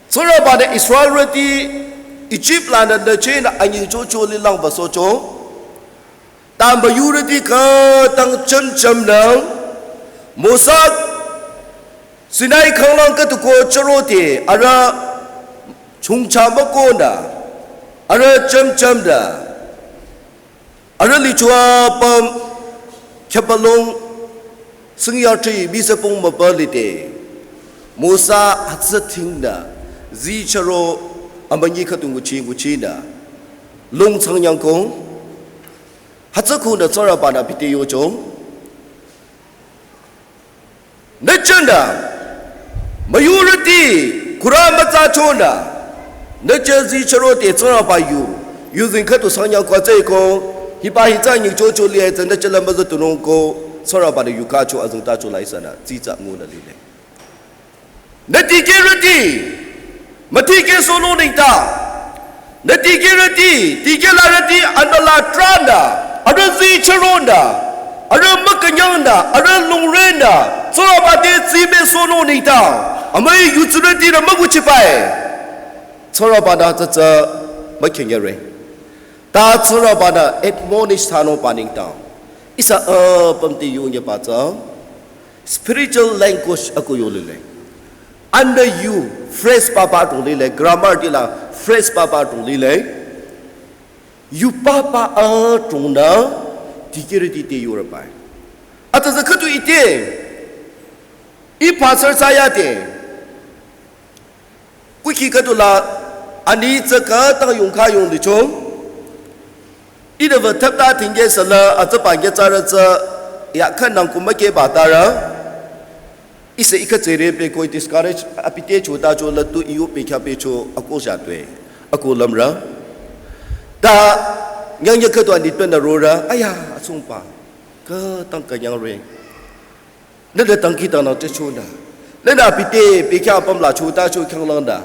Tsingrangba-nü Israelrüti Ijip lanü nüchenü anyingchocho lilangba socho. Ta müyurüti khütang chümchümnü, Mosa Sinai khanglang khüdu ko chürote, arüh chungcha mükonü, arüh chümchümnü, arüh lichoa püm khüpalong singyatri misepung müpa lide. Mosa hütsü thingnü, zi chüro amünyi khüdu nguchi nguchinü, lung changyangko, hütsü khunü Tsingrangba-nü bite yocho. Nüchenü, müyurüti, kura mütsachonü, nüche zi chürote Tsingrangba yu, yuzeng khüdu sangnyang kwa tsüko, hiba hitsü nyingchocho lietsü nüche la müzütunung ko, Tsingrangba-nü yukacho azengtacho la ihsanü, zitsa ngunü lile. Nü dikehrüti, mütikehsohnung nengdang. Nü dikehrüti, dikehlarüti anbala tranü, arüh zi chüronü, arüh mükünyangnü, arüh lungrenü, Tsingrangba te zimehsohnung nengdang. Amüi yutsürütinü münguchibai. Tsingrangba-nü tsütsü mükünyare. Ta Tsingrangba-nü admonish thsanungba nengdang. Ihsa apüm te yonyeba tsü. Spiritual language ako yolile. Under you, phrase papa adrong lile, grammar ti la phrase papa adrong lile. Yu papa adrongnü, dikehrüti te yorebai. Atsa tsü khüdu ite, i pastor thsayade. Kukhi khüdu la, ani tsü khütang yongkha yong licho. Ihnü wü thapta tingkeh sala atsüba nyitsarü tsü ya khünang kumükehba tarü. Ihsa ikha tsere peko discourage abi te chotacho la tu iyo pekha pecho ako jatwe. Ako lümre. Ta nyangnyü khüdu anitpünü rore. Aya, atsungba. Khütang künyangre. Nünü dangkhidangnang chechonü. Nünü abi te pekha apüm la chotacho khanglangnü.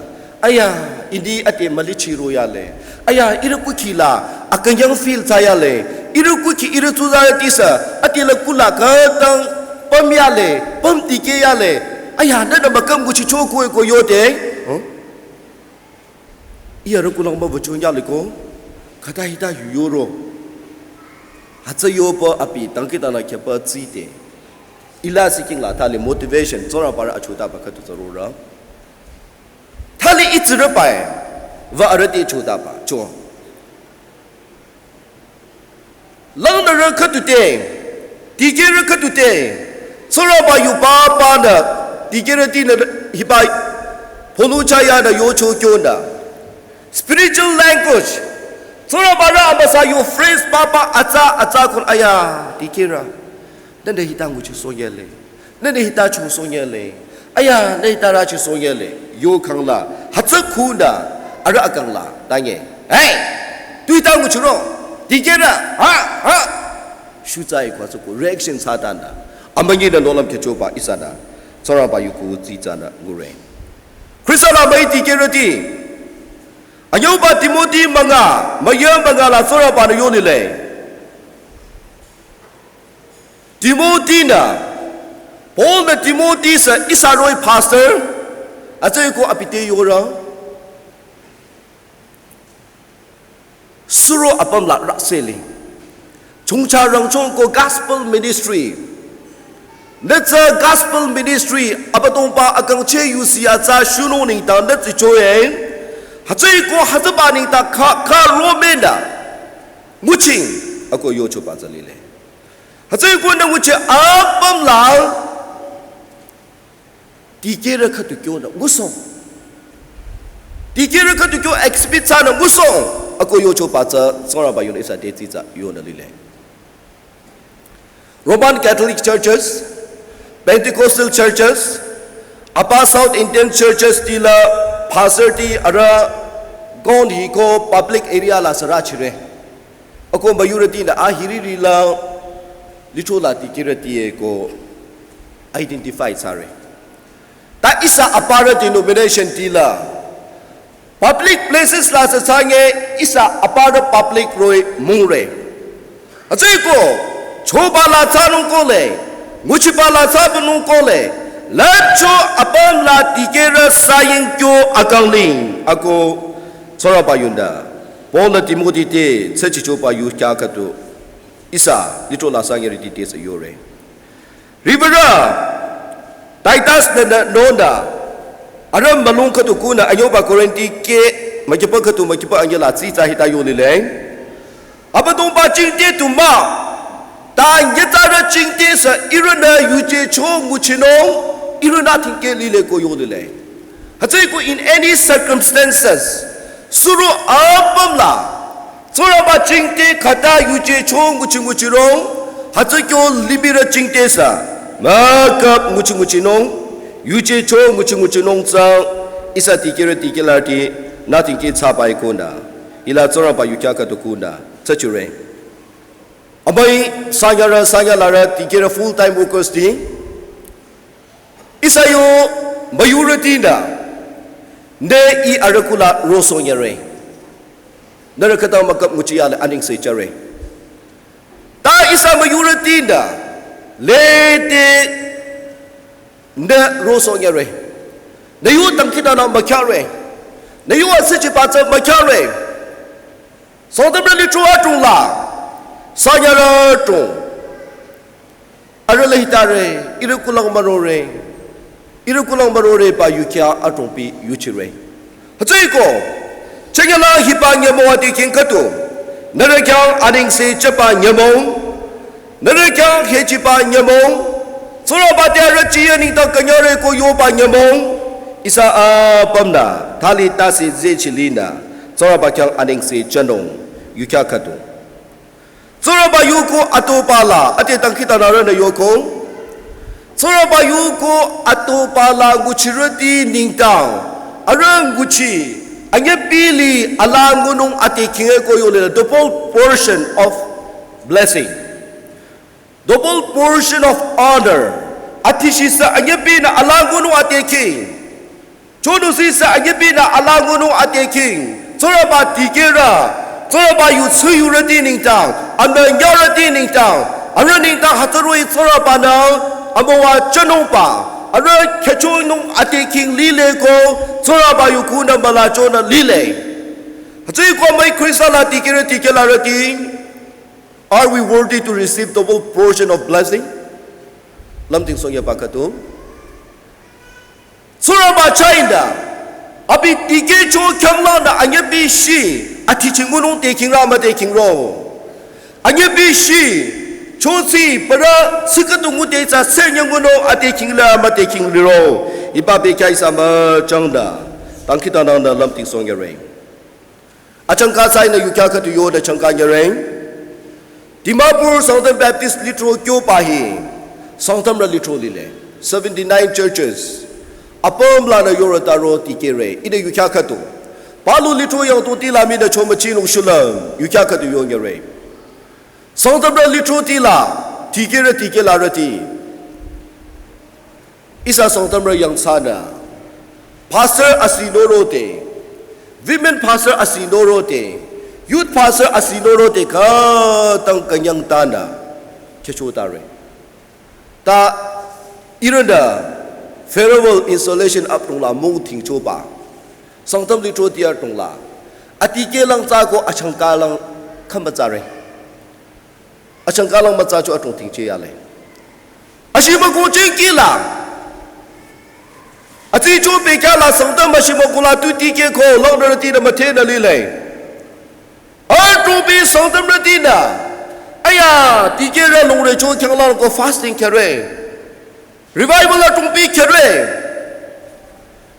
Aya, ini ade mülichi royale. Aya, ihrü kukhi la akünyang feel thsayale. Ihrü kukhi ihrü tsuzarüti sü ade la kula khütang pümyale, püm dikehyale. Aya, nünü müküm nguchicho ko ko yode. Huh? Iya rükulang mübücho nyaliko, khüta hita yu yoro. Hütsü yoba abi dangkhidangnang khyapa tsite. Ila siking la thali motivation, Tsingrangba rü achotaba khüdu tsü rore. itsürü bai, wü arüh te chotaba, cho. Langnürü khüdu te, dikehrü khüdu te, Tsingrangba yu papa nü, dikehrütinü hiba, ponu chaya nü yocho kyonü. Spiritual language. Tsingrangba rü amüsa yo phrase papa atsa atsa khun aya, dikehrü. Nühnü hita nguchi sonyele. Nühnü hita chung sonyele. Aya, nühnü hita rachi sonyele. Yo kangla. Hütsü khunü. Arüh akangla. Tanye. Hey! Tu hita nguchiro. Dikehrü. Ha, ha. Shutsa ikwa tsüko. Reaction satanda. Amünyi nü nohlüm khechoba ihsanü. Tsingrangba yu kuthsi tsünü ngure. Khrista la müi dikehrüti. Anyüuba Timothy münga. Müyü münga la Tsingrangba nü yonile. Timothy nü, Paul nü Timothy sü ihsa roh-i pastor, atsü ko abi te yore. Suro apüm la raseli. Chongcha rangchong ko gospel ministry. Nüh tsü gospel ministry, Abüdongba akangcheh yusi atsa shunung nengdang nüh tsü choe. Hütsü ko hütsüba nengdang kha, kha romena. Nguching, ako yochoba tsü lile. Hütsü ko nü nguchi apüm la, dikehrü khüdu kyonü, ngusong. Dikehrü khüdu kyo exhibit thsanü, ngusong. Ako yochoba tsü, Tsingrangba yunü ihsa te tsitsa yonü lile. Roman Catholic Churches, Pentecostal Churches, apa South Indian Churches tila, pastor ti arüh, gon hiko public area la sürü chire. Ako müyurütinü ahiriri la, litro la dikehrüti eko identify thsare. Ta ihsa aparü denomination tila, public places la sü thsange ihsa aparü public roh-i mungre. Hütsü ko, choba la thsanung kole, nguchiba la thsabünung kole, lüpcho apüm la dikehrü saying kyo akangling, ako Tsingrangba yunda. Paul nü Timothy te, tsüchichoba yu kya khüdu, ihsa, litro la sangerüti te sü yore. Riwürü, Titus nü nü nonü, arüh mülung khüdu kunü anyüuba Korinthi ke, mükipa khüdu mükipa anyüla tsitsa hita yolile. Abüdongba jingte tu mah, ta nyitsarü jingte sü ihrünü yuje cho nguchinung, ihrünü thingke lile ko yolile. Hütsü ko in any circumstances, suro apüm la, Tsingrangba jingte khata yuje cho nguchi nguchirong, hütsü kyo limih rü jingte sü, mükap nguchi nguchinung, yuje cho nguchi nguchinung tsü, ihsa dikehrü dikehlarüti, nü thingke thsaba ikonü, hila Tsingrangba yu kya khüdu kunü, tsüchire. Amüi sanyarü sanyalarü dikehrü full time workers ti, ihsa yo müyurütinü, nü ih arüh kula rosohnyare. Nührü khüta mükap nguchi yale anengse jüre. Ta ihsa müyurütinü, lede nü rosohnyare. Nü yu dangkhidangnang mükyare. Nü yu asüchiba tsü mükyare. Sangtamrü litro adrong la, sanyarü adrong. Arüh la hitare, ihrü kulang mürore, ihrü kulang müroreba yu kya adrongpi yuchire. Hütsü ko, chengela hiba nyümong adi king khüdu, nührü khyang anengse jüba nyümong, nührü khyang hechiba nyümong, Tsingrangba te arüh chiya nengdang künyangre ko yoba nyümong, ihsa apümnü, thali tase zeh chilinü, Tsingrangba khyang anengse jünung, yu kya khüdu. Tsingrangba yu ko atoba la, ate dangkhidangnangrünü yoko. Tsingrangba yu ko atoba la nguchirüti nengdang, arüh nguchi, anyüpili ala ngunung ate kinge ko yole double portion of blessing. Double portion of honor. Athishisa anyüpinü ala ngunung ate king. Chonusisa anyüpinü ala ngunung ate king. Tsingrangba dikehrü. Tsingrangba yu tsuyurüti nengdang. Amünyarüti nengdang. Arüh nengdang hütsüroh-i Tsingrangbanü. Amüwa jünungba. Arüh khyüchonung ate king lile ko. Tsingrangba yu kunü mülachonü lile. Hütsü ko amüi Khrista la dikehrü dikehlarüti. Are we worthy to receive double portion of blessing? Lümting songya bakatu. Tsingrangba chahinü. Abi dikehcho khyanglanü anyübishi, ati chingunung te khingra müte khingro. Anyübishi, chosi, para, sükatu ngute sa, se nyanguno, ate khingra müte khingliro. Iba bekya ihsa müchangda. Tangki tanang da lamti song yare. Achangka sai na yukya khatu yo da changka nyare. Dimapur Sangtam Baptist lithro kyo pahi, Sangtamrü lithro lile, seventy-nine churches. Apüm lanü yoro taro tikehre, ide yukya khatu. Palu lithro yang to tila mi da chomachin ushula, yukya khatu yo nyare. Sangtamrü lithro tila, tikehre tikehlarüti. Ihsa Sangtamrü yangthsanü, pastor asi norote, women pastor asi norote, youth pastor asi norote, khütang künyang tanü, checho tare. Ta ihrünü, farewell installation apdungla mung thingchoba. Sangtam lithro tiar dungla. Atikehlang tsako achangkalang khamba tsare. Achangkalang mütsa cho atung tingche yale. Ashima ko chingkila. Ati cho pekya la Sangtam ashima ko la tu tikeh ko, langrüti da müthe na lile. Atung pi Sangtamrüti na. Aya, tikehre lungre cho khyanglang ko fasting khyare. Revival atung pi khyare.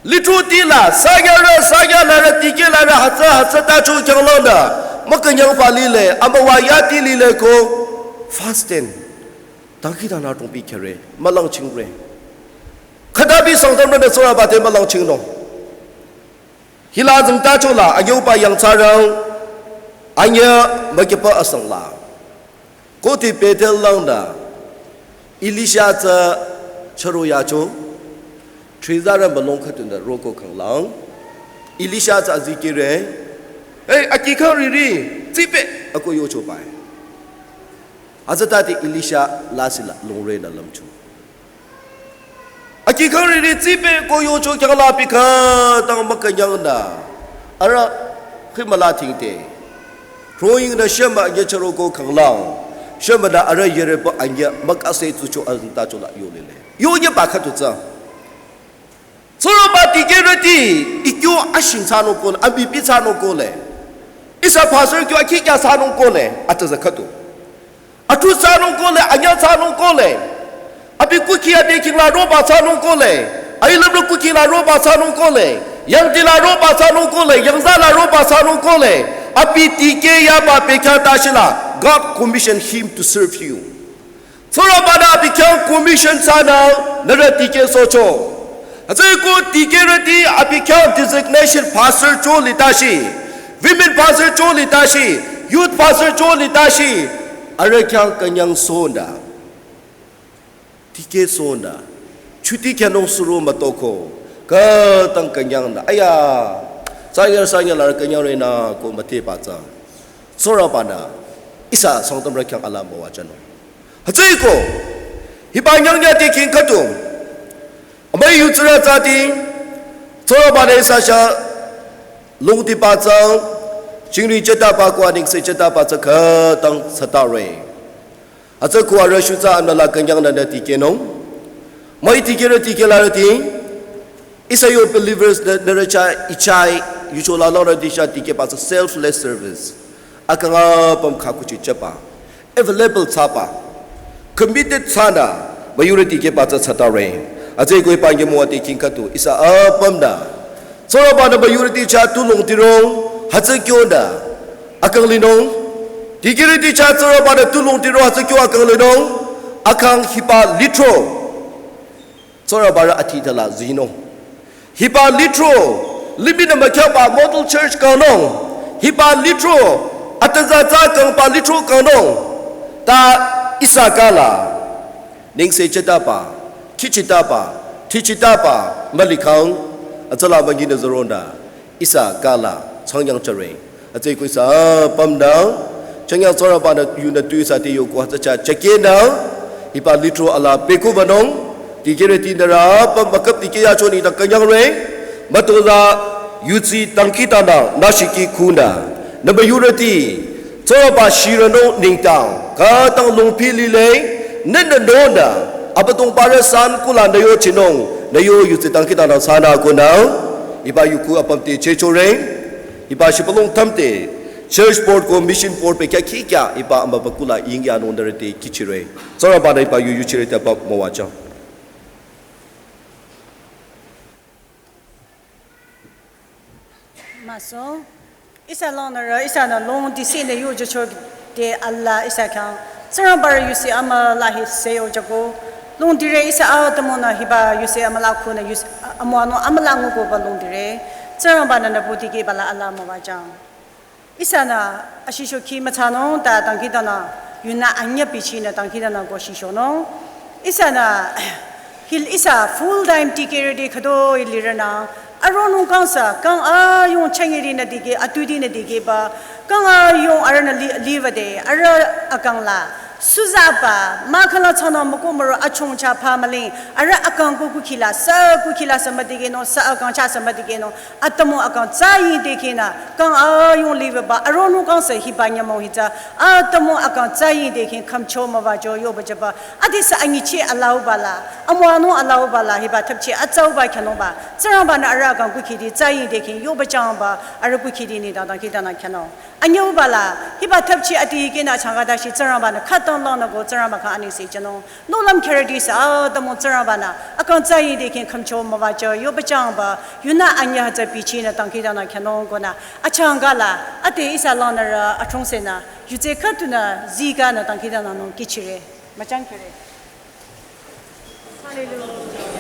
Lithro tila, sanyarü, sanyalarü, tikehlarü, hütsü, hütsü tacho khyanglanü, mükünyang pa lile, amüwa yati lile ko, fasting. Tangki tanü atung pi khyare, mülang chingre. Khütabi Sangtamrünü tsurüba te mülang chingnung. Hila zingtachola, anyüba yangthsarang, anyü mükipa asangla. Koti Bethel langda, Elisha tsü charo yacho, trizarü mülong khatunü roko khanglang, Elisha tsü azikehre, "Hey, aki khang riri, tsipe," ako yocho bai. Azatati Elisha lasila longre na lamcho. Aki khang riri tsipe ko yocho khyangla pi khütang mükünyang na. Ara khimala thingte. Roing na shema anya charo ko khanglang. Shema na ara yere pa anya mükase tsucho azingtachola yolile. Yo nye ba khatu tsü. Tsurüba dikehrüti, ikyo ashing thsanung kole, abi pi thsanung kole. Ihsa pastor kyo akikya thsanung kole, atsa khatu. Athu thsanung kole, anya thsanung kole. Abi kuki ade kingla roba thsanung kole. Ailamrü kuki la roba thsanung kole. Yangdi la roba thsanung kole. Yangza la roba thsanung kole. Abi dikeh yaba pekya tashila. God commissioned him to serve you. Tsurübanü abi khyang commission thsanü nührü dikehsohcho. Hütsüeko dikehrüti abi khyang designation pastor cho litashi, women pastor cho litashi, youth pastor cho litashi, arüh khyang künyangsohnü. Dikehsohnü. Chuti khyünung suro mütoko. Khütang künyangnü. Aya. Sanyar sanyar la künyangrenü ko müthe batsang. Tsurübanü ihsa Sangtamrü khyang ala müwajünung. Hütsüeko, hiba nyangnyü te king khatu. Amüi yutsürü tsati, tsurübanü ihsa sha longdi batsang, chingri cheta ba ko anengse cheta batsang khütang satare. Hütsüeko arüh shutsa anüla künyangnü nü dikehnung. Amüi dikehrü dikehlarüti, ihsa yo believers nü, nührü chah, ichah, yucho la langrüti sha dikeh batsang selfless service. Akang apüm khakuchi cheba. Available thsaba. Committed thsanü. Müyurüti keh batsang satare. Hütsüeko hiba nyümong ade king khatu. Ihsa apümnü. Tsurübanü müyurüti chah tu longdirong. Hütsü kyonü. Akang linung. Dikehrüti chah tsurübanü tu longdirong. Hütsü kyo akang linung. Akang hiba lithro. Tsurübarü athitala zinung. Hiba lithro, limihnü mükhyaba model church kangnung. Hiba lithro, atüzaza kangba lithro kangnung. Ta ihsa kala, nengse chetaba, khichitaba, thichitaba, mülikhang, atsala münyinü züronü. Ihsa kala changyang chare. Hütsüeko ihsa apümnü changyang tsurübanü yunü tu ihsa te yoko hütsü chah chakehnü. Hiba lithro ala pekubanung. Dikehrüti nührü apüm mükap dikeh yacho nengdang künyangre. Mütola yudsi dangkhidangnang nü shiki khunü. Nü müyurüti. Tsurüba shiranung nengdang. Khütang longpi lile. Nünü nonü. Abüdongbarü san kula nü yo chinung. Nü yo yudsi dangkhidangnang thsanü konü. Hiba yuku apüm te chechore. Hiba shibülung thamte church board ko mission board pe kya ki kya hiba ama bakula yingya nondarete kichire. Tsingrangba-nü hiba yu yuchirete apüm müwajüng. Maso, ihsa langnürü, ihsanü long disi nü yu jücho de Allah ihsa khyang. Tsingrangba-rü yusi amüla hi se yojüko. Longdire ihsa atümungnü hiba yusi amüla khunü yusi amüwanung amüla ngukoba longdire. Tsingrangba-nü nüpu dikehba la Allah müwajüng. Ihsanü ashisho khi mütsanung ta dangkhidangnang yunü anyü bichinü dangkhidangnang ko shisho nung. Ihsanü hil ihsa full time dikehrüti khütoi lirünü aronung kangsa kang ayung changiri nü dikeh, atudi nü dikehba, kang ayung arühnü li-, liwade, arüh akang la suzaba, mahkhang la thsanung müko müro achongcha pha müling, arüh akang ko kukhi la, sü kukhi la sü müdikehnung, sü akang cha sü müdikehnung, atümung akang tsü yingdekhinü, kang ayung liwaba, aronung kangsa hiba nyümong hi tsü, atümung akang tsü yingdekhin khümcho müwajü yoba jüba, adesü anyicheh alauba la, amüwanung alauba la, hiba thapcheh atsauba khyünungba, Tsingrangba-nü arüh akang kukhiti tsü yingdekhin yoba jüngba, arüh kukhiti nengdang dangkhidangnang khyünung. Anyüuba la, hiba thapcheh ati hikehnü achangka dashi Tsingrangba-nü khütang langnü ko Tsingrangba khyang anengse jünung. Nohlüm kherüti sü atümung Tsingrangba-nü akang tsü yingdekhin khümcho müwajü yoba jüngba, yunü anyü hütsü bichinü dangkhidangnang khyünung konü achangka la, ate ihsa langnürü athongsenü, yutse khüdunü zikanü dangkhidangnangnung kichire. Müchangkhere. Hallelujah.